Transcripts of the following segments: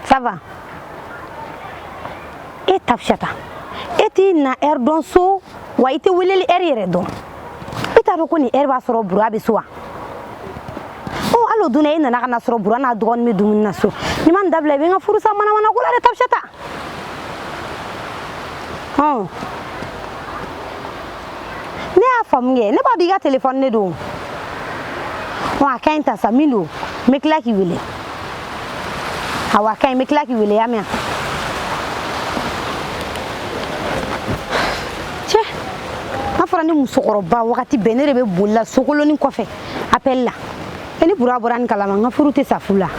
Ça va? E Tafisata, e t'i na heure dɔn so wa, i tɛ weleli heure yɛrɛ dɔn. E t'a dɔn ko nin heure b'a sɔrɔ Bura bɛ so wa? Ɔ, hali o dun na, e nana ka na sɔrɔ Bura n'a dɔgɔnin bɛ dumuni na so. N'i ma nin dabila, i bɛ n ka furu sa manamana ko la dɛ, Tafisata. Hɔn, ne y'a faamu kɛ, ne b'a dɔn i ka telefɔni de don. Ɔ, a ka ɲi ta sa, min don, n bɛ tila k'i wele. Awɔ, a ka ɲi, n bɛ tila k'i wele, y'a mɛn? Cɛ, n'a fɔra ne musokɔrɔba, wagati bɛɛ ne de bɛ boli la sokolonin kɔfɛ appel la. E ni Bura bɔra nin kalama, n ka furu tɛ sa fu la.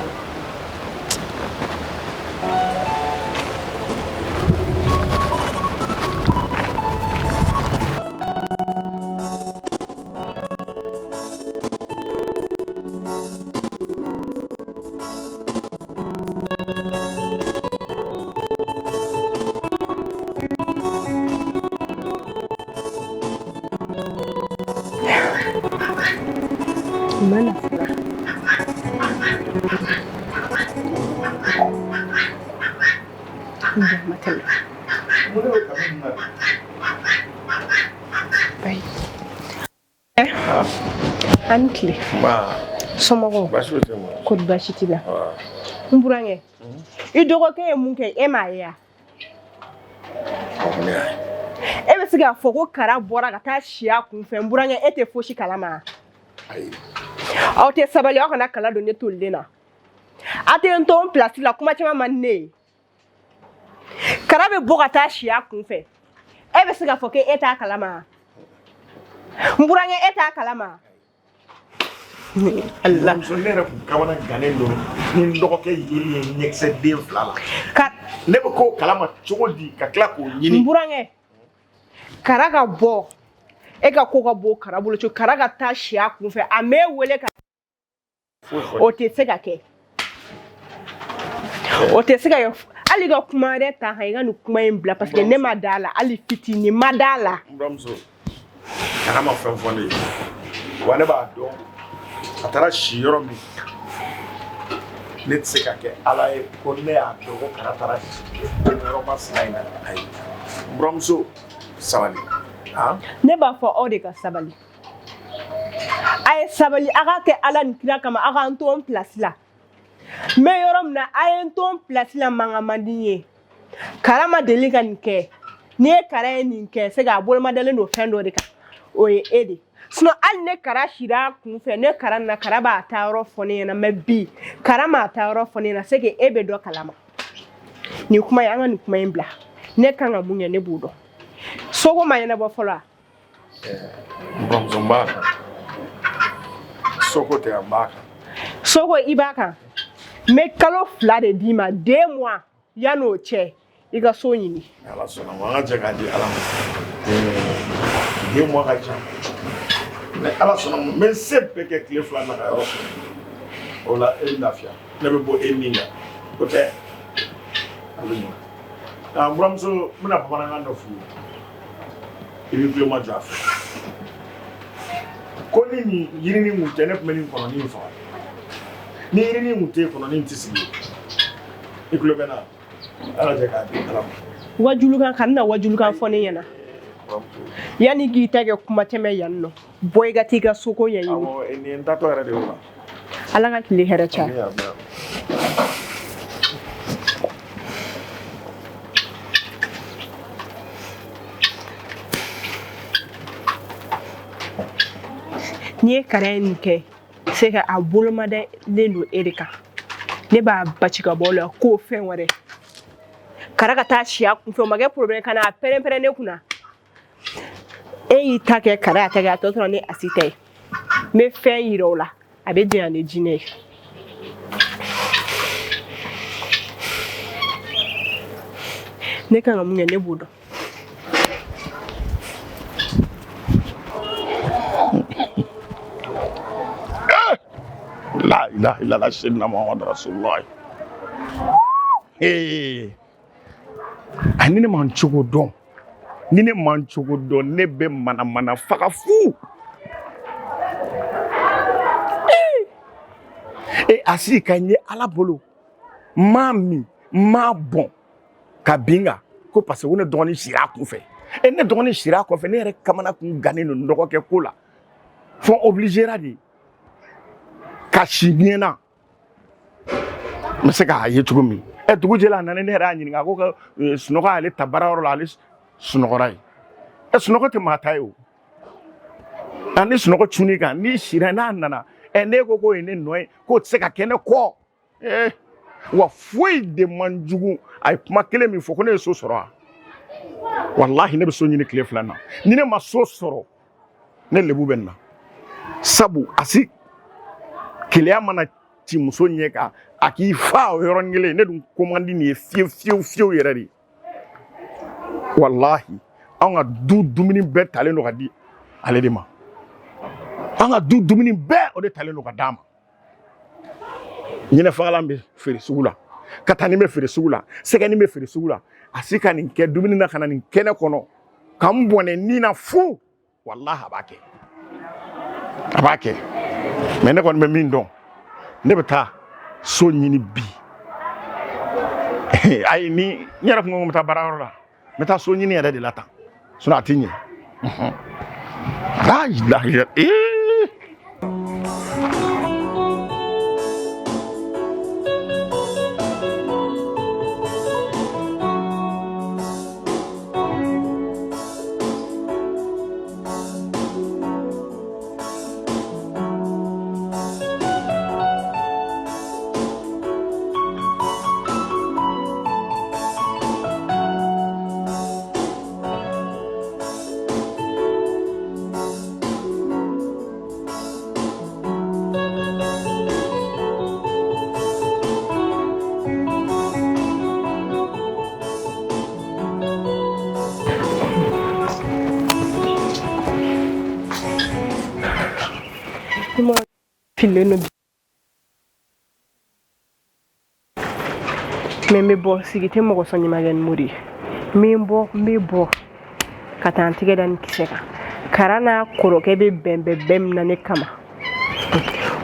Mana. Matɛmɛ. Bayi. A ni tile. Somɔgɔw? Kɔri baasi t'i la? N burankɛ, i dɔgɔkɛ ye mun kɛ, e m'a ye wa? E bɛ se k'a fɔ ko Kara bɔra ka taa si a kun fɛ? N burankɛ, e tɛ fosi kalama. Aw tɛ sabali, aw kana kala don ne tolilen na. A tɛ n to n pilasi la, kuma caman man di ne ye. Kara bɛ bɔ ka taa si a kun fɛ, e bɛ se k'a fɔ k'e t'a kalama? N burankɛ, e t'a kalama? Allah. Muso, ne yɛrɛ kun kamana gannen don ni n dɔgɔkɛ yeli ye ɲɛkisɛ den fila la. Ka Ne bɛ k'o kalama cogo di ka tila k'o ɲini? N burankɛ, Kara ka bɔ, e ka ko ka bɔ Kara bolo cogo, Kara ka taa si a kun fɛ, a m'e wele ka o tɛ se ka kɛ, o tɛ se ka kɛ. Hali ka kuma wɛrɛ ta kan, i ka nin kuma in bila, parce que ne ma da a la, hali fitinin ma da a la. N buramuso, Kara ma fɛn fɔ ne ye wa. Ne b'a dɔn a taara si yɔrɔ min. Ne tɛ se ka kɛ Ala ye ko ne y'a dɔn ko Kara taara si yɔrɔ masina in na. Ayi, n buramuso, sabali han. Ne b'a fɔ aw de ka sabali. A ye sabali, a k'a kɛ Ala ni kira kama, a k'an to n pilasi la. N bɛ yɔrɔ min na, a ye n to n pilasi la. Mankan man di n ye. Kara ma deli ka nin kɛ. N'i ye Kara ye nin kɛ, c'est que a bolomadalen don fɛn dɔ de kan, o ye e de. Sinon hali ne Kara sira a kun fɛ, ne Kara nana, Kara b'a taa yɔrɔ fɔ ne ɲɛna. Mais bi, Kara m'a taa yɔrɔ fɔ ne ɲɛna, c'est que e bɛ dɔ kalama. Nin kuma in, an ka nin kuma in bila. Ne kan ka mun kɛ, ne b'o dɔn. Soko ma ɲɛnabɔ fɔlɔ wa? N buramuso, n b'a kan. Soko tɛ, n b'a kan. Soko, i b'a kan. N bɛ kalo 2 de d'i ma, 2 mois. Yan'o cɛ, i ka so ɲini. Ala sɔnna ma, an ka jɛ k'a di Ala ma. 2 mois ka ca. Ni Ala sɔnna ma, n bɛ n se bɛɛ kɛ tile 2 na ka yɔrɔ sɔrɔ. O la e bɛ lafiya, ne bɛ bɔ e min kan, o tɛ a bɛ ɲɛ. Nka n buramuso, n bɛna bamanankan dɔ f'i ye, i b'i tulo majɔ a fɛ. Ko ni nin yirinin kun tɛ, ne tun bɛ nin kɔnɔnin in faga. Ni yirinin kun tɛ yen, kɔnɔnin tɛ sigi. I tulo bɛ n na? Ala jɛ k'a di Ala ma. Wajulukan kana na, wajulukan fɔ ne ɲɛna. Yanni k'i ta kɛ kuma tɛmɛ yan nɔ, bɔ i ka t'i ka soko ɲɛɲini. Awɔ, nin ye n taatɔ yɛrɛ de ye o la. Ala ka tile hɛrɛ caya. N'i ye Kara ye nin kɛ, c'est que a bolomadalen don e de kan. Ne b'a baci ka bɔ o la k'o fɛn wɛrɛ. Kara ka taa si a kunfɛ, o ma kɛ problème ka n'a pɛrɛn-pɛrɛn ne kunna. E y'i ta kɛ, Kara y'a ta kɛ, a tɔ tora ne Asi ta ye. N bɛ fɛn yira o la, a bɛ janya ni jinɛ ye. Ne kan ka mun kɛ, ne b'o dɔn. La ilaha illallah, sayyidina Muhammad rasulullah. Ee, a ni ne ma n cogo dɔn, ni ne ma n cogo dɔn, ne bɛ manamana faga fu. E, Asi ka n ye Ala bolo, n m'a min. N m'a bɔn ka bin kan ko parce que ko ne dɔgɔnin sira a kunfɛ. E, ne dɔgɔnin sira a kɔfɛ, ne yɛrɛ kamana kun gannen don n dɔgɔkɛ ko la, fo n obligera de ka si ɲɛ na, n bɛ se k'a ye cogo min. Ɛ, dugu jɛlen, a nana, ne yɛrɛ y'a ɲininka, a ko ka sunɔgɔ y'ale ta baarayɔrɔ la, ale sunɔgɔra yen. Ɛ, sunɔgɔ tɛ maa ta ye o. A ni sunɔgɔ cunn'i kan, n'i sira n'a nana, ɛ, n'e ko k'o ye ne nɔ ye, k'o tɛ se ka kɛ ne kɔ. Ee, wa foyi de man jugu. A ye kuma kelen min fɔ ko ne ye so sɔrɔ wa, walahi ne bɛ so ɲini tile 2 na. Ni ne ma so sɔrɔ, ne lebu bɛ n na, sabu a si keleya mana ci muso ɲɛ kan, a k'i fa o yɔrɔnin kelen. Ne dun ko man di nin ye fiyewu fiyewu fiyewu yɛrɛ de. Walahi, anw ka du dumuni bɛɛ talen don ka di ale de ma. An ka du dumuni bɛɛ, o de talen don ka d'a ma. Ɲinɛfagalan bɛ feere sugu la, katani bɛ feere sugu la, sɛgɛni bɛ feere sugu la. A si ka nin kɛ dumuni na ka na nin kɛnɛ kɔnɔ ka n bɔnɛ ni na fu. Walahi, a b'a kɛ, a b'a kɛ. Mais ne kɔni bɛ min dɔn, ne bɛ taa so ɲini bi. Ayi, ni n yɛrɛ kun ko n bɛ taa baarayɔrɔ la, n bɛ taa so ɲini yɛrɛ de la tan, sinon a tɛ ɲɛ. La ilaha illa ee. Fililen don bi, mais n bɛ bɔ. Sigi tɛ mɔgɔ sɔn ɲumankɛ ni mori ye. N bɛ bɔ, n bɛ bɔ ka taa n tigɛ da nin kisɛ kan. Kara n'a kɔrɔkɛ bɛ bɛn bɛn bɛn min na ne kama,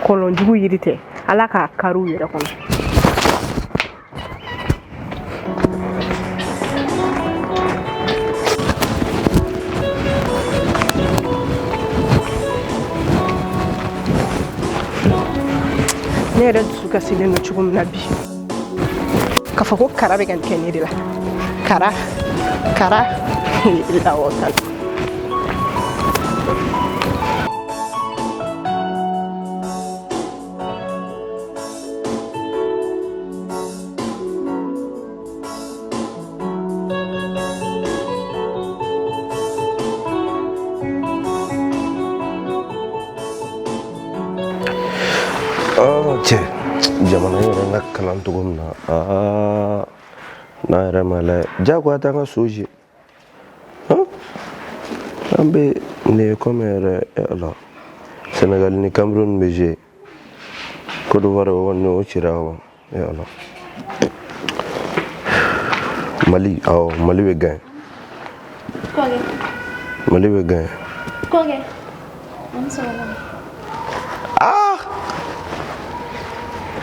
kɔlɔnjugu yiri tɛ, Ala k'a kari u yɛrɛ kɔnɔ. Ne yɛrɛ dusu kasilen don cogo min na bi, k'a fɔ ko Kara bɛ ka nin kɛ ne de la. Kara, Kara lawɔ tan. Cɛ, jamana yɛrɛ ka kalan cogo min na, aa, n'a yɛrɛ ma lajɛ, jagoya t'an ka so si. An bɛ nin ye komi yɛrɛ la, Sénégal ni Cameroun bɛ jouer, Côte d'Ivoire o kɔni o cira wa. Ala, Mali, awɔ, Mali bɛ gagner. Kɔkɛ. Mali bɛ gagner. Kɔkɛ. An ni sɔgɔma. Ah,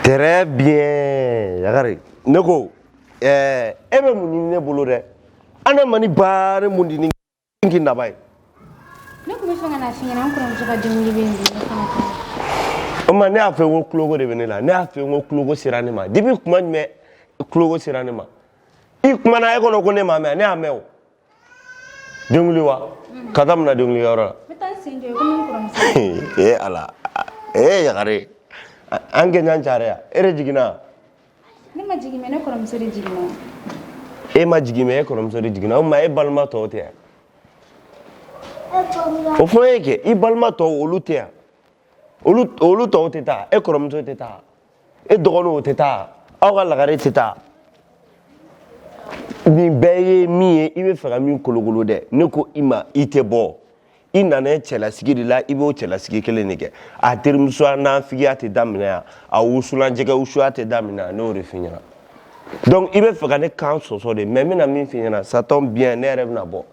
très bien, Yakari. Ne ko ɛɛ, e bɛ mun ɲini ne bolo dɛ? Adama ni baara mun di ni k'i naba ye? Ne tun bɛ fɛ ka na f'i ɲɛna, an kɔrɔmuso ka denkundi bɛ yen bi, ne fana O ma, ne y'a fɛ ko tuloko de bɛ ne la. Ne y'a fɛ ko tuloko sera ne ma depuis kuma jumɛn? Tuloko sera ne ma, i kumana e kɔnɔ ko ne m'a mɛn. Ne y'a mɛn o. Denkundi wa? Ka taa mun na denkundi yɔrɔ la? N bɛ taa n sen jɔ komi n kɔrɔmuso. Ee Ala, ee Yakare, an kɛ ɲan cari ya. E de jiginna? Ne ma jigin, mais ne kɔrɔmuso de jiginna. E ma jigin, mais e kɔrɔmuso de jiginna. O ma, e balima tɔw tɛ yan? O fɔ e kɛ, i balima tɔw, olu tɛ yan? Olu tɔw tɛ taa? E kɔrɔmuso tɛ taa? E dɔgɔninw tɛ taa? Aw ka lagare tɛ taa? Nin bɛɛ ye min ye, i bɛ fɛ ka min kolokolo dɛ. Ne ko i ma, i tɛ bɔ. I nana cɛlasigi de la, i b'o cɛlasigi kelen de kɛ. A terimusoya n'a figiya tɛ daminɛ yan, a wusulan jɛgɛ wusuya tɛ daminɛ yan. Ne y'o de f'i ɲɛna. Donc i bɛ fɛ ka ne kan sɔsɔ de, mais n bɛna min f'i ɲɛna, ça tombe bien, ne yɛrɛ bɛna bɔ.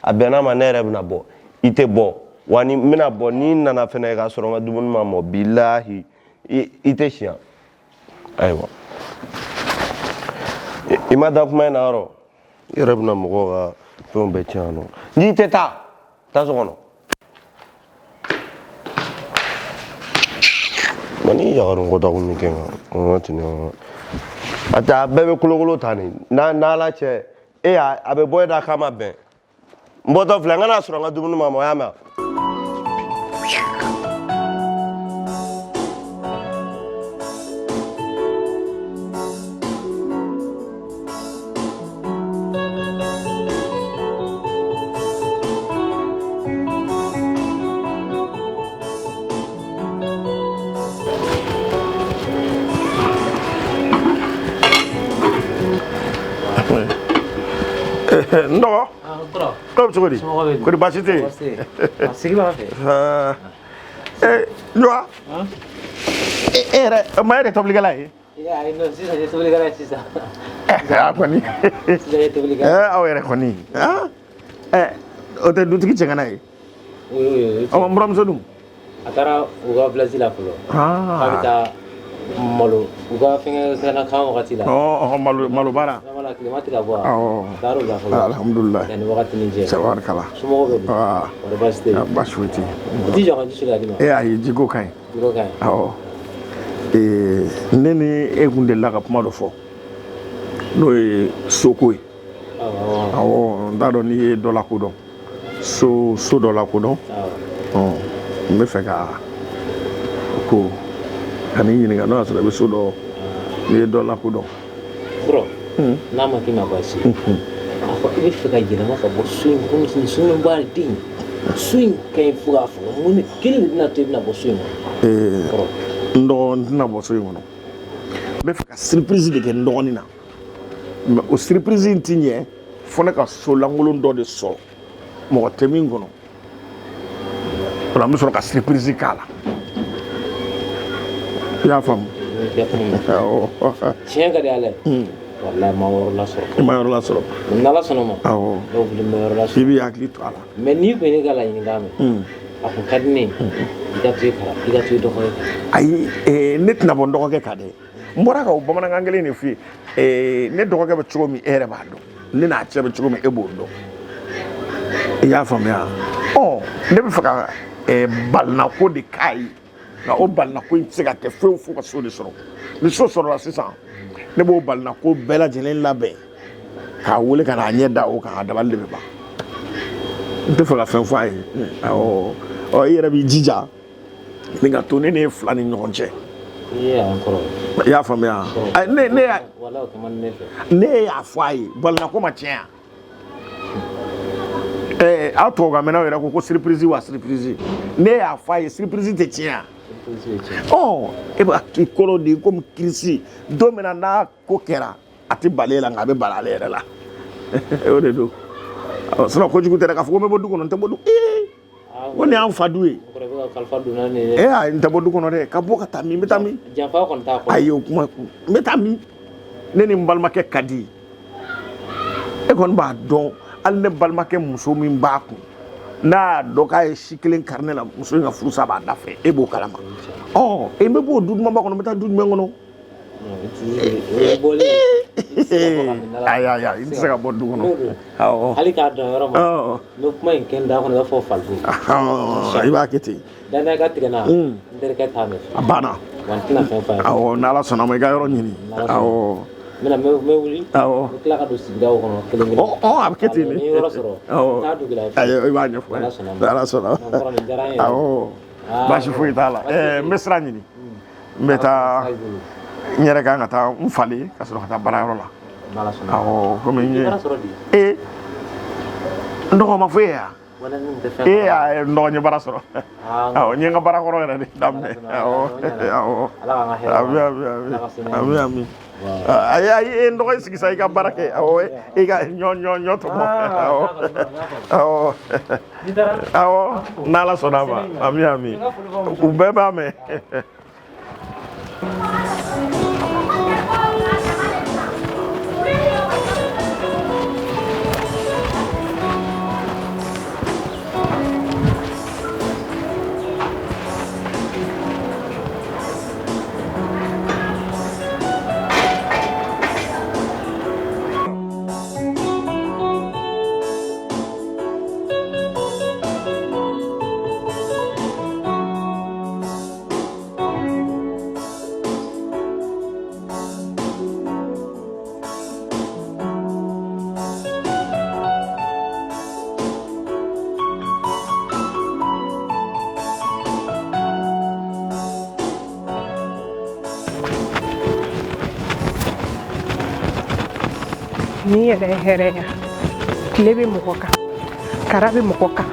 A bɛnna ma, ne yɛrɛ bɛna bɔ. I tɛ bɔ wa? Ni n bɛna bɔ, n'i nana fɛnɛ k'a sɔrɔ n ka dumuni ma mɔ, bilahi, i tɛ si yan. Ayiwa. I ma da kuma in na yɔrɔ i yɛrɛ bɛna mɔgɔw ka fɛnw bɛɛ tiɲɛ yan nɔ n'i tɛ taa taa so kɔnɔ nka ni yagarin ko ta kun min kɛ n ka tɛmɛ a tɛ a bɛɛ bɛ kolokolo ta nin n'a n'ala cɛ e y'a a bɛ bɔ e da k'a ma bɛn n bɔtɔ filɛ n kana sɔrɔ n ka dumuni ma mɔ y'a mɛn. N dɔgɔ ko bɛ cogo di kori baasi tɛ yen sigi b'a fɛ Ɲɔgɔn e yɛrɛ ma e de tobilikɛla ye sisan ye tobilikɛla ye sisan a kɔni sisan ye tobilikɛla aw yɛrɛ kɔni o tɛ dutigi cɛŋana ye ɔ n buramuso dun a taara u ka village la fɔlɔ k'a bɛ taa malo u ka fɛngɛ sɛnɛ kan wagati la ɔ malo malo baara wala tilema tɛ ka bɔ awɔ a taara o la fɔlɔ alhamdulilayi yanni wagati ni cɛ tabarikala somɔgɔw bɛ di kɔri baasi tɛ yen baasi foyi tɛ yen u ti jɔ ka ji soli ka di ma e ayi jiko ka ɲi jiko ka ɲi awɔ ne ni e kun delila ka kuma dɔ fɔ n'o ye soko ye awɔ n t'a dɔn n'i ye dɔ lakodɔn so so dɔ lakodɔn n bɛ fɛ ka ko ka n'i ɲininka n'o y'a sɔrɔ i bɛ so dɔ n'i ye dɔ lakodɔn. Kɔrɔ n'a ma k'i ma baasi ye a fɔ i bɛ fɛ ka yɛlɛma ka bɔ so in kɔnɔ nin so in b'a den so in ka ɲi fo k'a fɔ mun de kelen de bɛna to i bɛna bɔ so in kɔnɔ. Kɔrɔ n dɔgɔ n tɛna bɔ so in kɔnɔ n bɛ fɛ ka surprise de kɛ n dɔgɔnin na mais o surprise in ti ɲɛ fo ne ka so lankolon dɔ de sɔrɔ mɔgɔ tɛ min kɔnɔ o la n bɛ sɔrɔ ka surprise k'a la i y'a faamu. Tiɲɛ ka di ala ye walayi ma yɔrɔ lasɔrɔ. I ma yɔrɔ lasɔrɔ. N'ala sɔnna ma. Awɔ. Ne wuli n bɛ yɔrɔ lasɔrɔ. I b'i hakili to a la. Mais n'i kun ye ne ka laɲini kan mɛn. A kun ka di ne ye i ka to i kara i ka to i dɔgɔkɛ kan. Ayi ne tɛna bɔ n dɔgɔkɛ kan dɛ. N bɔra ka o bamanankan kelen de f'i ye ne dɔgɔkɛ bɛ cogo min e yɛrɛ b'a dɔn ne n'a cɛ bɛ cogo min e b'o dɔn i y'a faamuya ɔ ne bɛ fɛ ka balinako de k'a ye nka o balinako in tɛ se ka kɛ fewu fo ka so de sɔrɔ ni so sɔrɔla sisan ne b'o balinako bɛɛ lajɛlen labɛn k'a wele ka n'a ɲɛ da o kan a dabali de bɛ ban n tɛ fɛ ka fɛn fɔ a ye awɔ ɔ i yɛrɛ b'i jija ni ka to ne ne ye fila ni ɲɔgɔn cɛ. I y'a faamuya ne y'a fɔ a ye balinako ma tiɲɛ yan aw tubabukan mɛnnaw yɛrɛ ko ko surprise wa surprise ne y'a fɔ a ye surprise tɛ tiɲɛ yan ɔ e b'a k'i kɔrɔ de komi kirisi don min na n'a ko kɛra a tɛ bali e la nka a bɛ bali ale yɛrɛ la o de don sinon kojugu tɛ dɛ k'a fɔ ko n bɛ bɔ du kɔnɔ n tɛ bɔ du o nin y'an fa du ye e ayi n tɛ bɔ du kɔnɔ dɛ ka bɔ ka taa min n bɛ taa min ayi o kuma n bɛ taa min ne ni n balimakɛ ka di e kɔni b'a dɔn hali ne balimakɛ muso min b'a kun n'a y'a dɔn k'a ye si kelen kari ne la muso in ka furusa b'a da fɛ e b'o kalama ɔ e bɛ bɔ o du dumanba kɔnɔ n bɛ taa du jumɛn kɔnɔ ayi ayi ayi n tɛ se ka bɔ du kɔnɔ awɔ hali k'a dan yɔrɔ ma n bɛ kuma in kɛ n da kɔnɔ i b'a fɔ falibu i b'a kɛ ten danaya ka tigɛ n na n terikɛ t'a mɛn a banna wa n tɛna fɛn f'a ye awɔ n'ala sɔnna ma i ka yɔrɔ ɲini awɔ n bɛna n bɛ wuli awɔ n bɛ tila ka don sigidaw kɔnɔ kelen kelen ɔ a bɛ kɛ ten de ni yɔrɔ sɔrɔ awɔ n t'a dugu la ayi i b'a ɲɛfɔ n'ala sɔnna awɔ baasi foyi t'a la n bɛ sira ɲini n bɛ taa n yɛrɛ kan ka taa n falen ka sɔrɔ ka taa baarayɔrɔ la awɔ komi n ye ee n dɔgɔ ma fɔ e ye yan e y'a n dɔgɔ n ye baara sɔrɔ awɔ n ye n ka baara kɔrɔ yɛrɛ de daminɛ awɔ awɔ ami ami ami ami ami ayi ayi n dɔgɔ i sigi sa i ka baara kɛ awɔ i ka ɲɔ ɲɔ ɲɔ tɔmɔ awɔ awɔ awɔ n'ala sɔnna a ma ami ami u bɛɛ b'a mɛn. Nin yɛrɛ ye hɛrɛ ya. Tile bɛ mɔgɔ kan, kara bɛ mɔgɔ kan.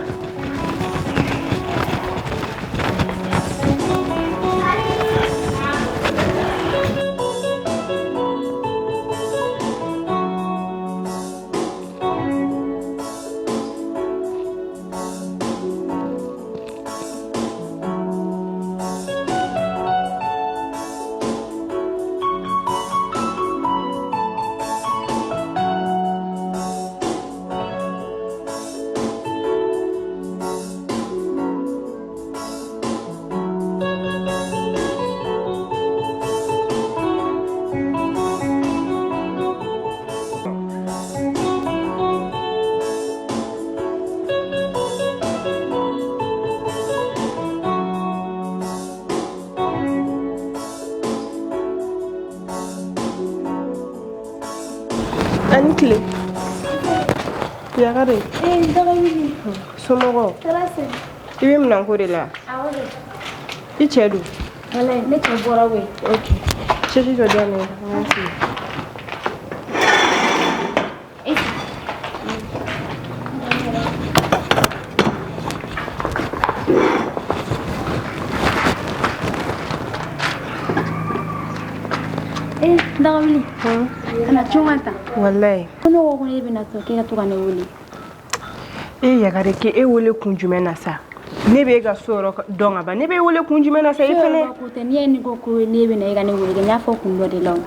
A ni tile. Yakare. Somɔgɔw? I bɛ minɛnko de la? I cɛ dun? Walayi, ne cɛ bɔra koyi. Ok. Sɛsi dɔ di yan nɔ, n k'a sigi. Eh, Dagawuli. Kana cun ka tan. Walayi. Ko ne ko ko ne bɛna sɔn k'e ka to ka ne wele. E Yakare, k'e wele kun jumɛn na sa? Ne b'e ka so yɔrɔ dɔn ka ban. Ne b'e wele kun jumɛn na sa i fɛnɛ? Ko tɛ, n'i ye ne ko ko ne bɛna e ka ne wele kɛ, n y'a fɔ kun dɔ de la o.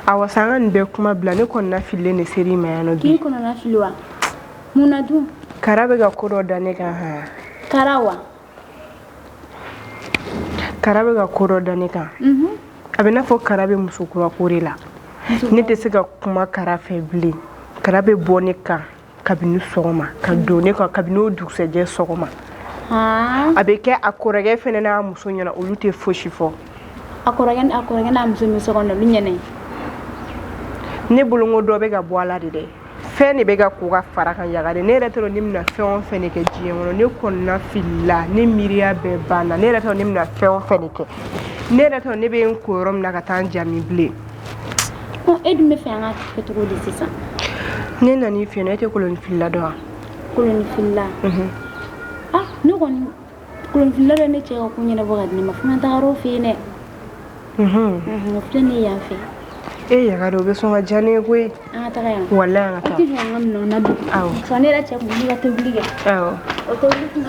Awɔ sa, an ka nin bɛɛ kuma bila, ne kɔnɔna fililen de ser'i ma yan nɔ bi. K'i kɔnɔna fili wa? Mun na dun? Kara bɛ ka ko dɔ da ne kan han. Kara wa? Kara bɛ ka ko dɔ da ne kan. A bɛ n'a fɔ Kara bɛ muso kura ko de la. Ne tɛ se ka kuma Kara fɛ bilen. Kara bɛ bɔ ne kan kabini sɔgɔma ka don ne kan kabini o dugusɛjɛ sɔgɔma. A bɛ kɛ a kɔrɔkɛ fɛnɛ n'a muso ɲɛna, olu tɛ fosi fɔ. A kɔrɔkɛ n'a muso min so kɔnɔ, olu ɲɛna. Ne bolo n ko dɔ bɛ ka bɔ a la de dɛ. Fɛn de bɛ ka ko ka fara kan Yakare. Ne yɛrɛ t'a dɔn ne bɛna fɛn o fɛn de kɛ diɲɛ kɔnɔ. Ne kɔnɔna filila, ne miiriya bɛɛ banna. Ne yɛrɛ t'a dɔn ne bɛna fɛn o fɛn de kɛ. Ne yɛrɛ t'a dɔn ne bɛ n ko yɔrɔ min na ka taa n jami bilen. E dun bɛ fɛ an ka kɛ cogo di sisan? Ne nan'i fɛ yen nɔ, e tɛ kolonifilila dɔn wa? Kolonifilila? Ah, ne kɔni kolonifilila dɔ ne cɛ ka ko ɲɛnabɔ ka di ne ma, fo n tagara o fɛ yen dɛ. O filɛ ne ye yan fɛ. E Yakare, o bɛ sɔn ka diya ne ye koyi. An ka taga yan. Walayi an ka taa. I tɛ jɔ an ka minɛnw ladon. Awɔ. Sɔn ne yɛrɛ cɛ kun bɛ ne ka tobili kɛ. Awɔ. O tobili kun.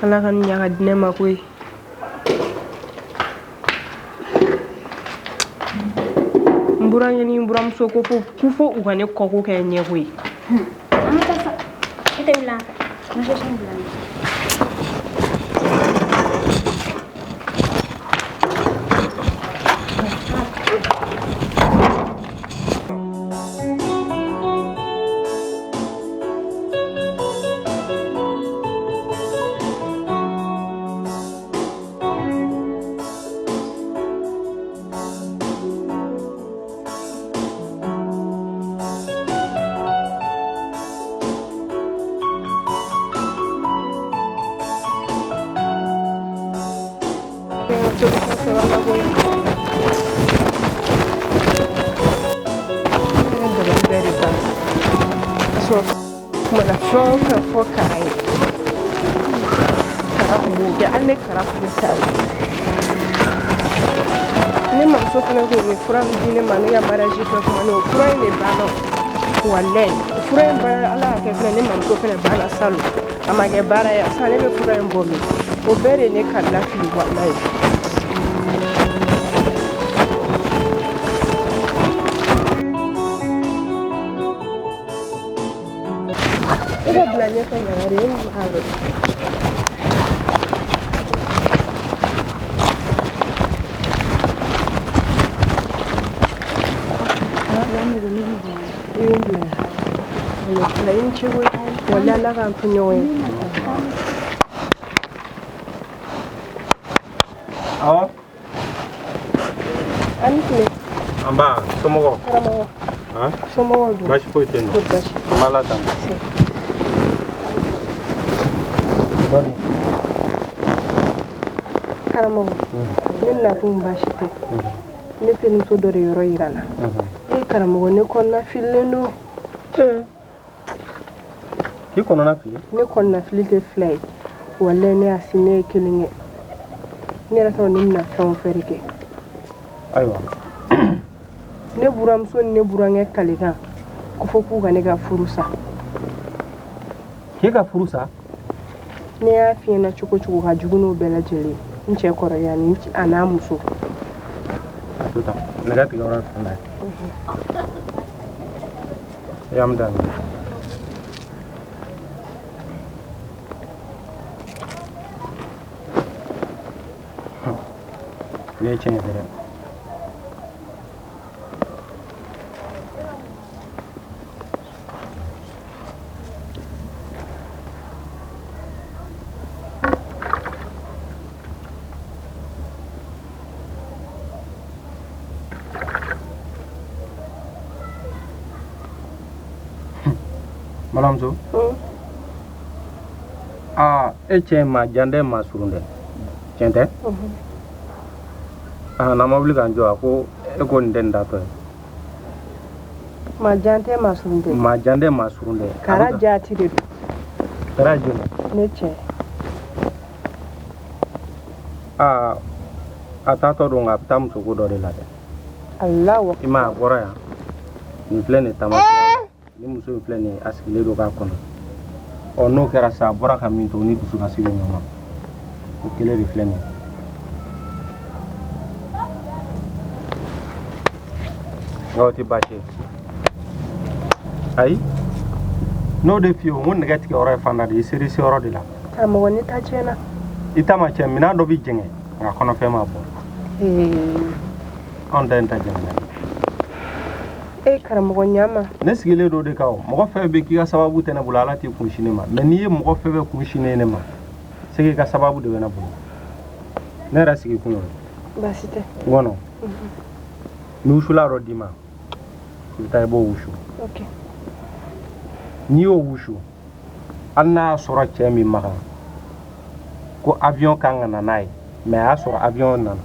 Ala ka nin ɲa ka di ne ma koyi. N burankɛ ni n buramuso ko fo u ka ne kɔko kɛ ɲɛ koyi. An ka taa sa. E tɛ wuli an fɛ. N ka sɛsi bila n ɲɛ. Mana fɛn o fɛn fɔ Kara ye, Kara tun b'o kɛ, hali ne Kara tun bɛ sa. Ne mamuso fana ko nin fura min di ne ma ne ka mariage kɛ kuma ne, o fura in de banna. Walayi, o fura in banna, Ala y'a kɛ fana ne mamuso fana banna salon. A ma kɛ baara ye, sisan ne bɛ fura in bɔ min? O bɛɛ de ye ne ka lafili walayi. E ka bila ɲɛfɛ Yakare, e b'a dɔn. I bɛ n bila yan. Walayi i ni ce koyi. Walayi Ala k'an to ɲɔgɔn ye. Awɔ. A ni tile. Nba, somɔgɔw? Karamɔgɔ. Han? Somɔgɔw dun? Baasi foyi tɛ yen nɔ. Ko baasi. An b'Ala tanu. Karamɔgɔ, ne nakun baasi tɛ. Ne terimuso dɔ de yɔrɔ yira n na. E Karamɔgɔ, ne kɔnɔna fililen don. K'i kɔnɔna fili? Ne kɔnɔna fili tɛ fila ye, walayi. Ne y'a si ne ye kelen kɛ, ne yɛrɛ t'a dɔn ne bɛna fɛn o fɛn de kɛ. Ayiwa. Ne buramuso ni ne burankɛ kalekan ko fo k'u ka ne ka furu sa. K'e ka furu sa? Ne y'a f'i ɲɛna cogo cogo, ka jugu n'o bɛɛ lajɛlen, n cɛ kɔrɔkɛ ani a n'a muso. A to tan, nɛgɛ tigɛ yɔrɔ ye fɛn ye. I y'an daminɛ. Ne ye tiɲɛ ye dɛ. Balimamuso, aa, e cɛ maa jan tɛ, maa surun tɛ, tiɲɛ tɛ? Aa, n'an ma wuli k'an jɔ, a ko e ko nin tɛ nin datɔ ye. Maa jan tɛ, maa surun tɛ. Maa jan tɛ, maa surun tɛ. Kara jaati de don. Kara jumɛn? Ne cɛ. Aa, a taatɔ don, nka a bɛ taa musoko dɔ de la dɛ. Alahu. I ma a bɔra yan, nin filɛ nin taama sira la, ni muso in filɛ nin ye, a sigilen don k'a kɔnɔ. Ɔ, n'o kɛra sisan, a bɔra ka min to, ni dusukasi bɛ ɲɔgɔn na, o kelen de filɛ nin ye. Nka o tɛ baasi ye. Ayi, n'o de f'i ye, n ko nɛgɛ tigɛ yɔrɔ ye fanda de ye, i ser'i seyɔrɔ de la. Karamɔgɔ, ne ta tiɲɛna. I ta ma tiɲɛ, minɛn dɔ bɛ jɛngɛ, nka kɔnɔfɛn ma bɔ. Anw ta in ta jɛngɛna. E karamɔgɔ, ɲama. Ne sigilen don de kan. O mɔgɔ fɛn bɛ k'i ka sababu tɛ ne bolo, Ala t'i kun sin ne ma. Mɛ n'i ye mɔgɔ fɛn fɛn kun sinnen ne ma, c'est que i ka sababu de bɛ ne bolo. Ne yɛrɛ sigi kun y'o ye. Baasi tɛ. N kɔnɔ ni wusula dɔ d'i ma, i bɛ taa i b'o wusu. Ok. N'i y'o wusu, hali n'a y'a sɔrɔ cɛ min makan ko avion kan ka na n'a ye, mais a y'a sɔrɔ avion nana,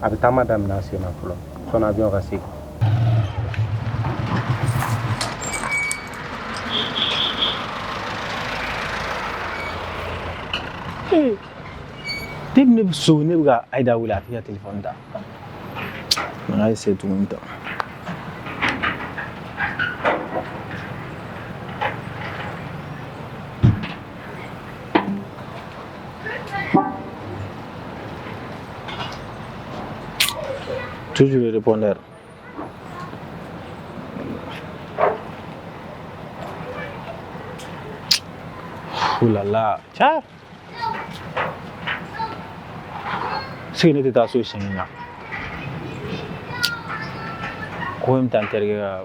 a bɛ taama daminɛ a sen na fɔlɔ sɔnni avion ka segin. Depuis ne bɛ so, ne bɛ ka Ayida wele, a tɛ ka telefɔni ta. N ka essayer tuguni tan. Toujours le répondeur. Ouh là là, tiens. Sigi ne tɛ taa so siɲɛ na. Ko in bɛ taa n terikɛ ka.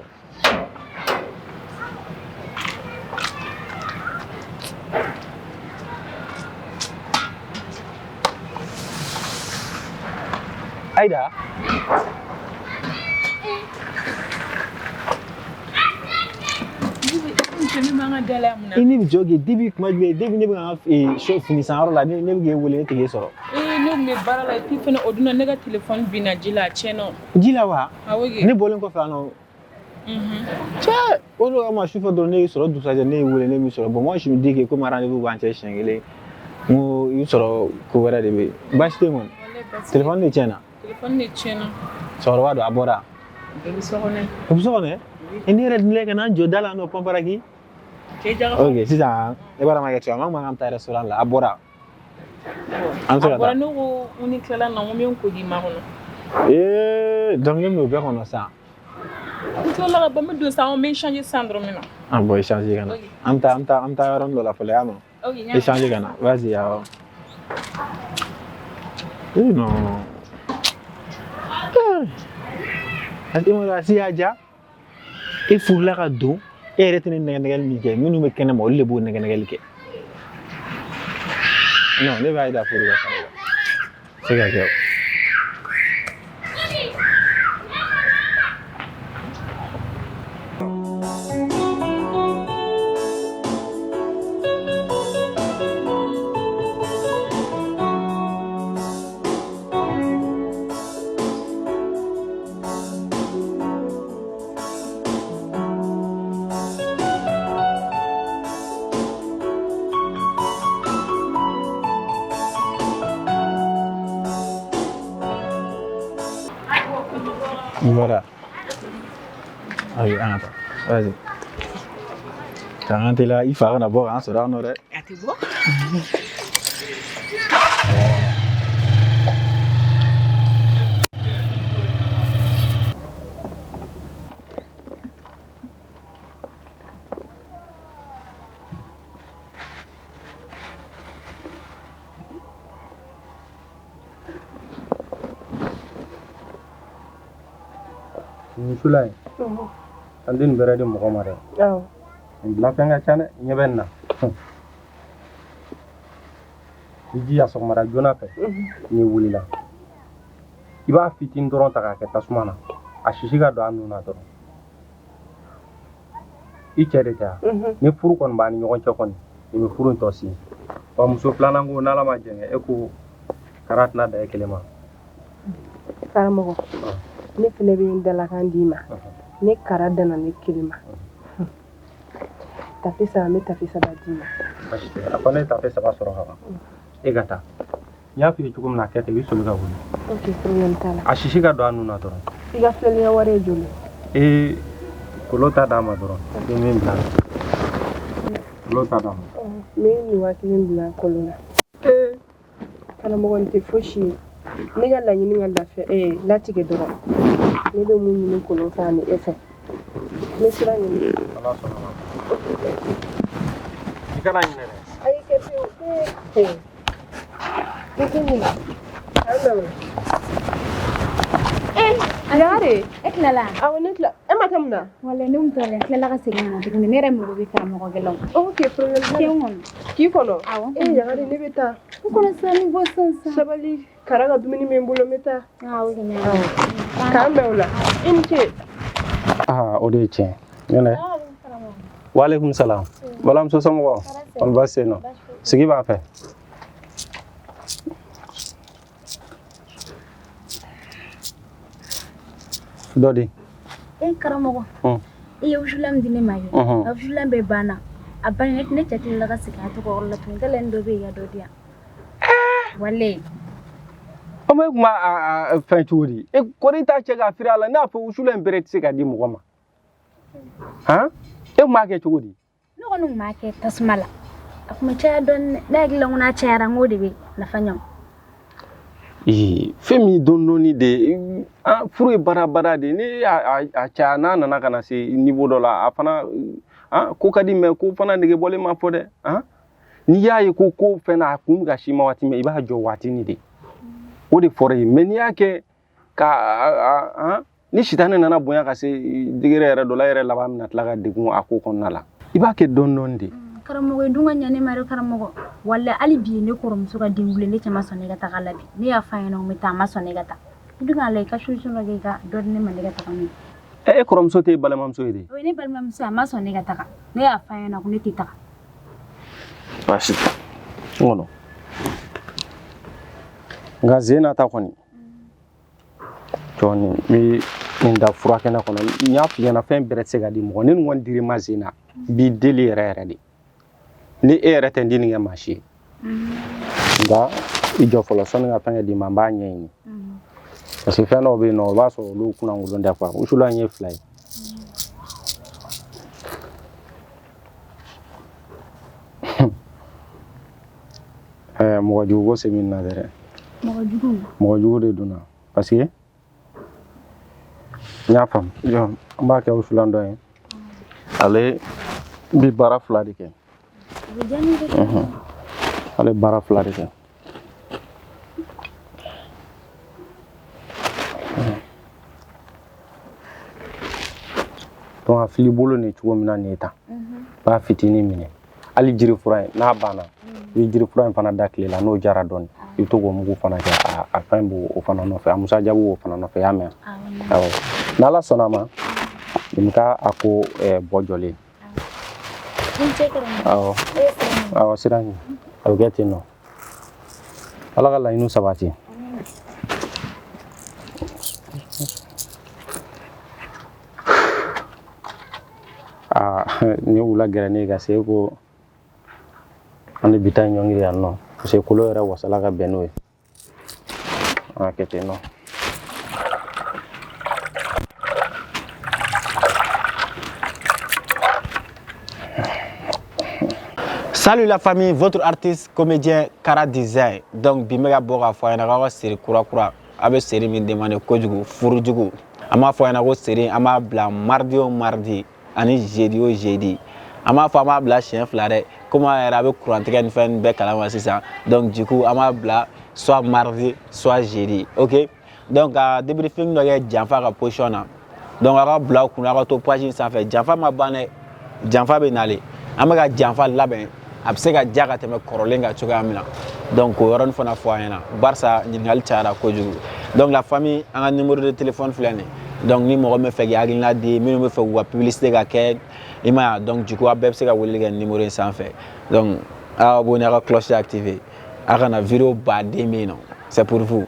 Aïda. I ne bɛ jɔ kɛ depuis kuma jumɛn? Depuis ne bɛ ka n ka so fini sanyɔrɔ la, ne bɛ k'e wele, ne tɛ k'e sɔrɔ. Ee, ne tun bɛ baara la, et puis fɛnɛ o dun na, ne ka téléphone binna ji la, a tiɲɛna o. Ji la wa? Awɔ kɛ. Ne bɔlen kɔfɛ yan nɔ. Cɛ, o de kama sufɛ dɔrɔn ne y'i sɔrɔ, dugusajɛ ne y'i wele, ne m'i sɔrɔ. Bon, moi je me dis que comme rendez-vous b'an cɛ siɲɛ kelen, n ko i bɛ sɔrɔ ko wɛrɛ de bɛ yen. Baasi tɛ yen kɔni? Téléphone de tiɲɛna? Téléphone de tiɲɛna. Cɛkɔrɔba don, a bɔra? O bɛ so kɔnɔ. O bɛ so kɔnɔ? Ne yɛrɛ delila ka na n jɔ da la nɔ pɔnparaki. Ok, sisan e b'a dɔn ma kɛ cogoya min na, an kun b'an taa restaurant la, a bɔra. An bɛ se ka A bɔra taa. ne ko n ni tilala na, n ko n bɛ n ko k'i makɔnɔ. Ee, donc ne bɛn'o bɛɛ kɔnɔ sisan. N tilala ka ban, n bɛ don sisan, n bɛ changer sisan dɔrɔn n bɛ na. Ah bon, échanger ka na. An bɛ taa yɔrɔnin dɔ la fɔlɔ, y'a mɛn? Ok, n y'a mɛn. Échanger ka na. Vas-y, awɔ. Eh non. Eh. I ma si y'a diya? E furula ka don, e yɛrɛ tɛ ne nɛgɛ nɛgɛli min kɛ, minnu bɛ kɛnɛ ma, olu de b'o nɛgɛ nɛgɛli kɛ. Non, ne b'a da furu ka fara i kan. Se ka kɛ o. Voilà. Ok, an ka taa. Vas-y. K'an ka teliya i fa kana bɔ k'an sɔrɔ yan nɔ dɛ. A tɛ bɔ. Wusulan in an tɛ nin bɛrɛ di mɔgɔ ma dɛ. Awɔ. Nin dilanfɛn ka ca dɛ, ɲɛ bɛ nin na. I jija sɔgɔmada joona fɛ n'i wulila i b'a fitinin dɔrɔn ta k'a kɛ tasuma na, a sisi ka don a nun na dɔrɔn. I cɛ de tɛ yan? Ni furu kɔni b'a ni ɲɔgɔn cɛ kɔni, nin bɛ furu in tɔ sin. Wa muso filanan ko n'Ala ma jɛn kɛ, e ko kara tɛna dan e kelen ma. Karamɔgɔ, ne fana bɛ n dalakan d'i ma. Ne kara danna ne kelen ma. Tafe saba, n bɛ tafe saba d'i ma. Baasi tɛ, a fɔ ne ye tafe saba sɔrɔ ka ban. E ka taa. N y'a f'i ye cogo min na, a kɛ ten, i bɛ soli ka wuli. Ok, problème t'a la. A sisi ka don a nun na dɔrɔn. I ka filɛlikɛ wari ye joli? Ee, kolo ta d'a ma dɔrɔn. I bɛ min bila. Kolo ta d'a ma. N bɛ nin 5000 bila kolo la. Karamɔgɔ, nin tɛ fosi ye. Ne ka laɲini ka lafiya latigɛ dɔrɔn. Ne bɛ mun ɲini kolon fɛ ani e fɛ. N bɛ sira ɲini. Ala sɔnna ma. I kana ɲinɛ dɛ. Ayi, kɛ pewu. Ee, i tɛ ɲinɛ. An bɛn o la. Yare. E tilala? Awɔ, ne tila. E ma taa mun na? Walayi, ne tun taara, n tilala ka segin ka na tuguni. Ne yɛrɛ mago bɛ karamɔgɔ gɛlɛnw. Ok, problème t'a la. K'i kɔnɔ. K'i kɔnɔ? Awɔ. E Yagare, ne bɛ taa. N kɔnɔ sisan, ni bɔ sisan sisan. Sabali, Kara ka dumuni bɛ n bolo, n bɛ taa. Awɔ, ok. K'an bɛn o la. I ni ce. Aa, o de ye tiɲɛ ye. Waaleykum salam. Balimamuso, somɔgɔw? Kɔni baasi tɛ yen nɔ? Sigi b'a fɛ. Dɔ di. E karamɔgɔ, i ye wusulan min di ne ma ye, a wusulan bɛɛ banna. A banna, ne cɛ tilala ka segin a tɔgɔ yɔrɔ la tuguni. Tɛlɛ ni dɔ bɛ yen, i ka dɔ di yan. Walayi. O ma, e kun b'a fɛn cogo di? E kɔri t'a cɛ k'a firi a la, ne y'a fɔ wusulan in bɛrɛ tɛ se ka di mɔgɔ ma. Han? E kun b'a kɛ cogo di? Ne kɔni kun b'a kɛ tasuma la. A kun bɛ caya dɔɔni. Ne hakili la ko n'a cayara, n k'o de bɛ nafa ɲɛ. Ee, fɛn min dɔɔni dɔɔni de ye, furu ye baarabara de ye. Ni a caya, n'a nana ka na se niveau dɔ la, a fana ko ka di, mais ko fana nege bɔlen ma fɔ dɛ. N'i y'a ye ko ko fɛn na, a kun bɛ ka s'i ma waati min, i b'a jɔ waatinin de. O de fɔra ye. Mais n'i y'a kɛ ka ni sitanɛ nana bonya ka se degré yɛrɛ dɔ la, e yɛrɛ laban bɛna tila ka degun a ko kɔnɔna la. I b'a kɛ dɔɔni dɔɔni de. Karamɔgɔ, i dun ka ɲa ne ma dɛ karamɔgɔ. Walayi, hali bi ne kɔrɔmuso ka den wuli, ne cɛ ma sɔn ne ka taga la bi. Ne y'a fɔ a ɲɛna ko n bɛ taa, a ma sɔn ne ka taa. I dun k'a lajɛ, i ka solution dɔ kɛ, i ka dɔ di ne ma, ne ka taga n'o ye. E kɔrɔmuso tɛ e balimamuso ye de? O ye ne balimamuso ye, a ma sɔn ne ka taga. Ne y'a fɔ a ɲɛna ko ne tɛ taga. Baasi tɛ n kɔnɔ. Nka zen na ta kɔni jɔni, n bɛ nin da furakɛnɛ kɔnɔ. N y'a f'i ɲɛna, fɛn bɛrɛ tɛ se ka di mɔgɔ. Ni nin kɔni dir'i ma zen na, n b'i deli yɛrɛ yɛrɛ de. Ni e yɛrɛ tɛ, n di nin kɛ maa si ye. Nka i jɔ fɔlɔ, sɔnni ka fɛn kɛ d'i ma, n b'a ɲɛɲini. Parce que fɛn dɔw bɛ yen nɔ, o b'a sɔrɔ olu kunnankolon tɛ quoi. Wusulan ye fila ye. Mɔgɔ jugu ko se min na dɛ. Mɔgɔ jugu? Mɔgɔ jugu de donna. Parce que n y'a faamu. Jɔ, an b'a kɛ wusulan dɔ ye. Ale bɛ baara fila de kɛ. Ale baara fila de kɛ. Donc a fili bolo nin cogo min na nin ye tan, i b'a fitinin minɛ. Hali jiri fura in, n'a banna, i bɛ jiri fura in fana da tile la, n'o jara dɔɔni, i bɛ to k'o mugu fana kɛ a fɛn b'o fana nɔfɛ, a musajabu b'o fana nɔfɛ. I y'a mɛn? Awɔ. N'Ala sɔnna a ma, nin bɛ k'a a ko bɔ jɔlen. Awɔ, awɔ, sira ɲɛ a bɛ kɛ ten nɔ. Ala ka laɲiniw sabati. Aa, ni wula gɛrɛ ne ka se ko an de bi taa ɲɔngiri yan nɔ, parce que kolo yɛrɛ wasala ka bɛn n'o ye. An ka kɛ ten nɔ. Salut la famille, votre artiste comédien Kara Design. Donc bi n bɛ ka bɔ k'a fɔ a ɲɛna k'aw ka série kura kura, a bɛ série min demandé kojugu, furujugu. An b'a fɔ a ɲɛna ko série, an b'a bila mardi o mardi ani jeudi o jeudi. An b'a fɔ an b'a bila siɲɛ fila dɛ, komi an yɛrɛ a bɛ kurantigɛ ni fɛn ninnu bɛɛ kalama sisan. Donc du coup, an b'a bila soit mardi, soit jeudi. Ok, donc ka débriefing dɔ kɛ janfa ka position na. Donc aw ka bila aw kunna, aw ka to page in sanfɛ. Janfa ma ban dɛ, janfa bɛ nalen. An bɛ ka janfa labɛn, a bɛ se ka ja ka tɛmɛ kɔrɔlen kan cogoya min na. Donc o yɔrɔnin fana fɔ an ɲɛna, barisa ɲininkali cayara kojugu. Donc la famille, an ka numéro de téléphone filɛ nin ye. Donc ni mɔgɔ min bɛ fɛ k'i hakilina di, minnu bɛ fɛ k'u ka publicité ka kɛ, i ma ye? Donc du coup, aw bɛɛ bɛ se ka weleli kɛ numéro in sanfɛ. Donc aw abonné, aw ka cloche activé, a kana vidéo baden bɛ yen nɔ, c'est pour vous.